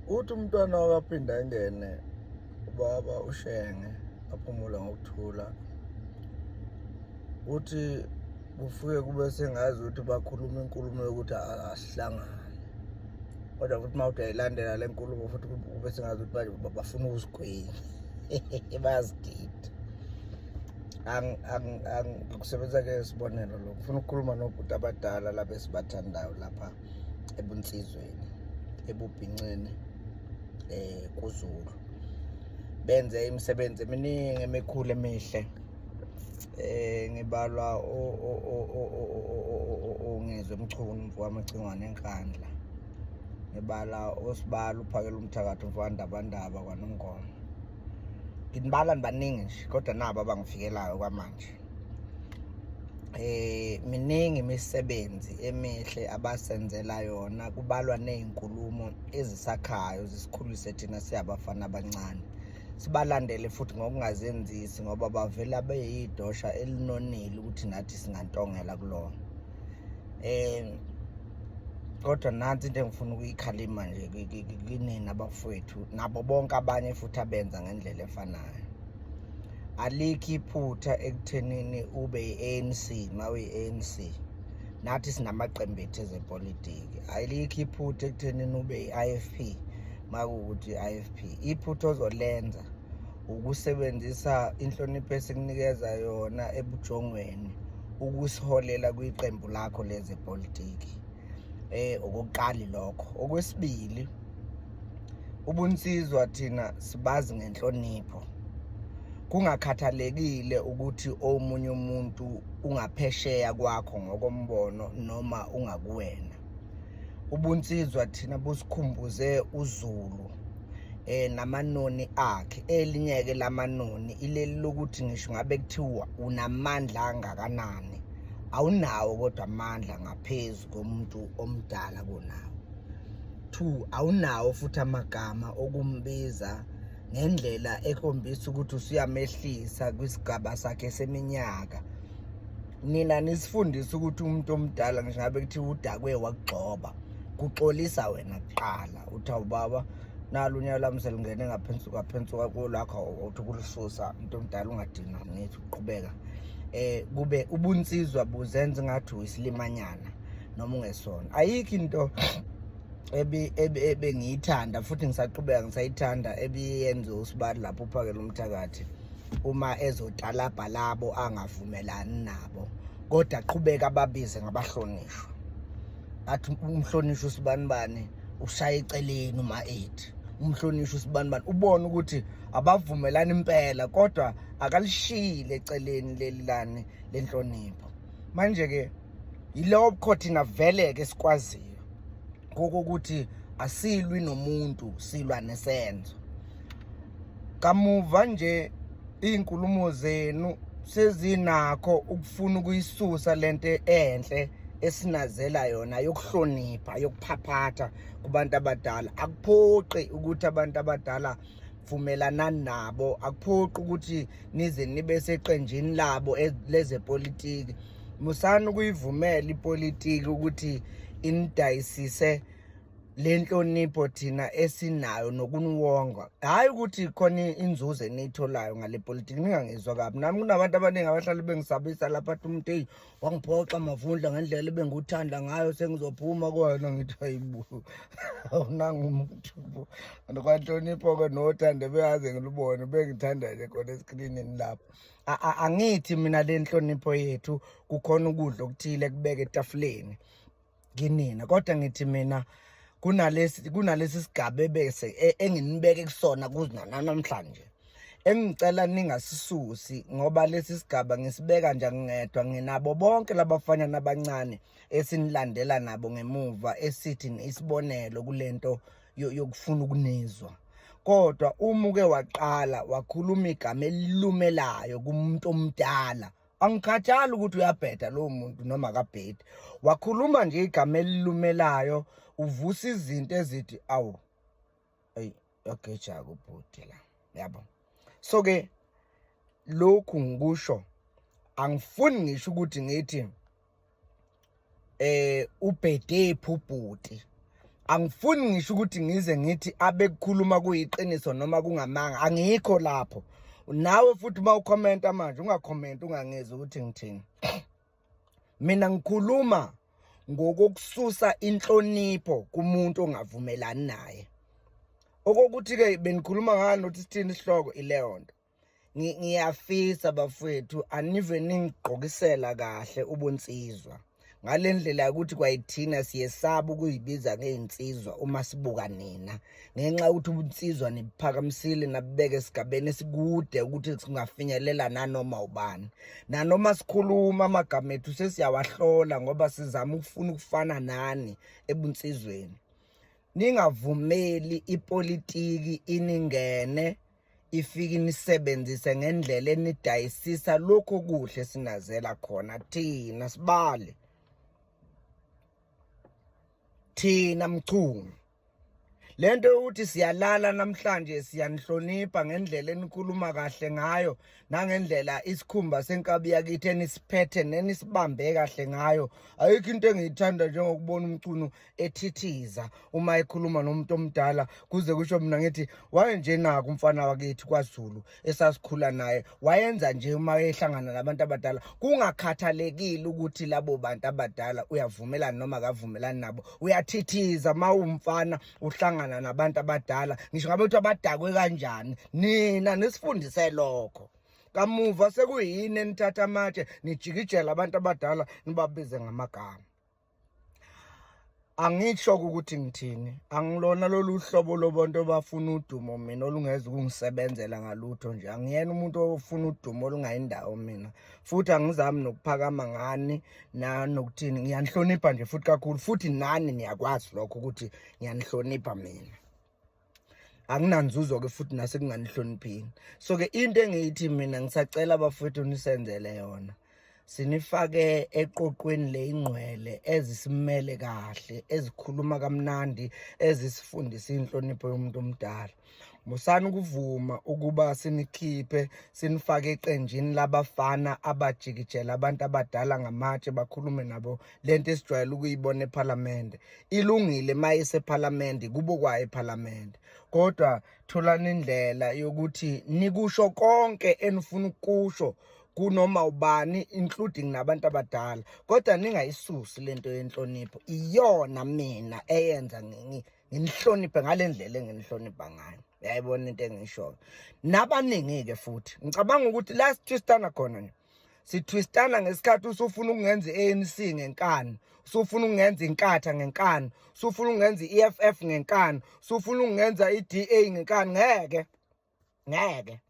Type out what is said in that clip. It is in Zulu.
Uthi umntwana wakaphinda engene ubaba uShenge aphumule ngokuthula. Uthi kufike kube sengazi ukuthi bakhuluma inkulumo yokuthi asihlangane. Kodwa futhi uma uthi uyayilandela le nkulumo futhi kube sengazi ukuthi manje bafuna ukuzigwinya. Bayazidida. Ngikusebenzisa ke isibonelo lokhu. Ngifuna ukukhuluma nobhuti abadala laba esibathandayo lapha ebunsizweni ebubhinceni kuZulu benze imisebenzi eminingi emikhulu emihle ngibalwa ongizwe mchunu mfowami ecingwane enkandla ngibala osibala uphakela umthakathi mfowandabandaba kwanongoma nginibala nibaningi nje kodwa nabo abangifikelayo kwamanje miningi imisebenzi emihle abasenzela yona kubalwa nezinkulumo ezisakhayo zisikhulise thina siyabafana abancane sibalandele futhi ngokungazenzisi ngoba bavela beyidosha elinonile ukuthi nathi singantongela kulona kodwa nansi into engifuna ukuyikhalima nje kinina abafowethu nabo bonke abanye futhi abenza ngendlela efanayo Alikho iphutha ekuthenini ube yi-ANC uma uyi-ANC. Nathi sinamaqembu ethu ezepolitiki. Alikho iphutha ekuthenini ube yi-IFP uma kuwukuthi i-IFP. Iphutha ozolenza ukusebenzisa inhlonipho esikunikeza yona ebujongweni ukusiholela kwiqembu lakho lezepolitiki. Okokuqala lokho. Okwesibili, ubunsizwa thina sibazi ngenhlonipho kungakhathalekile ukuthi omunye umuntu ungaphesheya kwakho ngokombono noma ungakuwena ubunsizwa thina busikhumbuze uZulu namanoni akhe elinyeke lamanoni ileli lokuthi ngisho ngabe kuthiwa unamandla angakanani awunawo kodwa amandla ngaphezu komuntu omdala kunawo Two, awunawo futhi amagama okumbiza ngendlela ekhombisa ukuthi usuyamehlisa kwisigaba sakhe seminyaka. Nina nisifundisa ukuthi umuntu omdala ngisho ngabe kuthiwa udakwe wakugxoba, kuxolisa wena kuqala uthi awu baba nalo unyawo lami selingene ngaphansi ngaphansi kwalakho uthi ukulisusa umuntu omdala ungadinwa ngithi uqhubeka kube ubunsizwa buzenza ngathi uyisilimanyana noma ungesona ayikho into ebengiyithanda futhi ngisaqhubeka ngisayithanda ebiyenziwe usibali lapho uphakela umthakathi uma ezotalabha labo angavumelani nabo kodwa aqhubeka ababize ngabahlonishwa athi umhlonishwa usibanibani ushaya eceleni uma ethi umhlonishwa usibanibani ubone ukuthi abavumelani impela kodwa akalishiyile eceleni leli lani lenhlonipho manje ke yilokho thina vele ke sikwaziyo kokuthi asilwi nomuntu silwa nesenzo kamuva nje izinkulumo zenu sezinakho ukufuna ukuyisusa lento enhle esinazela yona yokuhlonipha yokuphaphatha kubantu abadala akuphoqi ukuthi abantu abadala vumelanani nabo akuphoqi ukuthi nize nibe seqenjini labo lezepolitiki musani ukuyivumela ipolitiki ukuthi inidayisise le nhlonipho thina esinayo nokuniwonga hhayi ukuthi khona inzuzo eniyitholayo ngale politiki ningangizwa kabi nami kunabantu abaningi abahlale bengisabisa lapha athi umuntu eyi wangiphoxa mavundla ngendlela ebengiwuthanda ngayo sengizophuma kuwena ngithi hayibo awunanga umuntu bo kwanhlonipho-ke nothando beyaze ngilubone bengithanda nje khona eskrinini lapho angithi mina le nhlonipho yethu kukhona ukudla okuthile kubeka etafuleni kinina kodwa ngithi mina kunalesi kunalesi sigaba ebese enginibeke kusona kuze namhlanje engicela ningasisusi ngoba lesi sigaba ngisibeka nje ngedwa nginabo bonke labafanyana abancane esinilandela nabo ngemuva esithi isibonelo kulento yokufuna ukunizwa kodwa uma uke waqala wakhuluma igama elilumelayo kumuntu omdala angikhathali ukuthi uyabheda lowo muntu noma akabhedi wakhuluma nje igama elilumelayo uvusa izinto ezithi awu eyi yageja-ke ubhuti la yabo so ke lokhu ngikusho angifuni ngisho ukuthi ngithi ubhedephi ubhuti. Angifuni ngisho ukuthi ngize ngithi abekukhuluma kuyiqiniso noma kungamanga, angikho lapho. Nawe futhi uma ukhomenta manje ungakhomenti ungangizwa ukuthi ngithini. Mina ngikhuluma ngokokususa inhlonipho kumuntu ongavumelani naye. Okokuthi-ke benikhuluma ngani ukuthi sithini isihloko ileyo nto. Ngiyafisa bafowethu anive ningigqokisela kahle ubunsizwa ngale ndlela yokuthi kwayithina siyesaba ukuyibiza ngey'nsizwa uma sibuka nina, ngenxa yokuthi ubunsizwa nibuphakamisile nabubeka esigabeni esikude ukuthi singafinyelela nanoma ubani. Nanoma sikhuluma amagama ethu sesiyawahlola ngoba sizama ukufuna ukufana nani ebunsizweni. Ningavumeli ipolitiki iningene ifike inisebenzise ngendlela enidayisisa lokho okuhle sinazela khona thina sibale thina Mchunu. Lento yokuthi siyalala namhlanje siyanihlonipha ngendlela enikhuluma kahle ngayo nangendlela isikhumba senkabi yakithi enisiphethe nenisibambe kahle ngayo. Ayikho into engiyithanda njengokubona uMchunu ethithiza uma ekhuluma nomuntu omdala, kuze kusho mina ngithi wayenje naku umfana wakithi kwaZulu esasikhula naye, wayenza nje uma ehlangana nabantu abadala, kungakhathalekile ukuthi labo bantu abadala uyavumelana noma akavumelani nabo, uyathithiza uma uwumfana uhlangana nabantu abadala, ngisho ngabe kuthiwa badakwe kanjani. Nina nisifundise lokho. Kamuva sekuyini enithatha amatshe nijikijela abantu abadala nibabize ngamagama. Angisho ukuthi ngithini, angilona lolu hlobo lobantu abafuna udumo mina olungeze ukungisebenzela ngalutho nje. Angiyena umuntu ofuna udumo olungayindawo mina, futhi angizami nokuphakama ngani nanokuthini. Ngiyanihlonipha nje futhi kakhulu, futhi nani niyakwazi lokho ukuthi ngiyanihlonipha mina. Anginanzuzo-ke futhi nasekunganihloniphini. So-ke into engiyithi mina ngisacela abafowethu nisenzele yona, sinifake eqoqweni leyingqwele ezisimele kahle, ezikhuluma kamnandi, ezisifundisa inhlonipho yomuntu omdala. Musani ukuvuma ukuba sinikhiphe sinifake eqenjini labafana abajikijela abantu abadala ngamatshe bakhulume nabo lento esijwayele ukuyibona ephalamende. Ilungile uma isephalamende, kubo kwayo ephalamende, kodwa tholani indlela yokuthi nikusho konke enifuna ukukusho kunoma ubani, including nabantu abadala, kodwa ningayisusi lento yenhlonipho. Iyona mina eyenza nginihloniphe ngale ndlela enginihlonipha ngayo. Uyayibona into engishoyo? Nabaningi-ke futhi ngicabanga ukuthi la sithwistana khona nje, sithwistana ngesikhathi usufuna ukungenza i-ANC ngenkani, usufuna ukungenza inkatha ngenkani, usufuna ukungenza i-EFF ngenkani, usufuna ukungenza i-DA ngenkani. Ngeke, ngeke.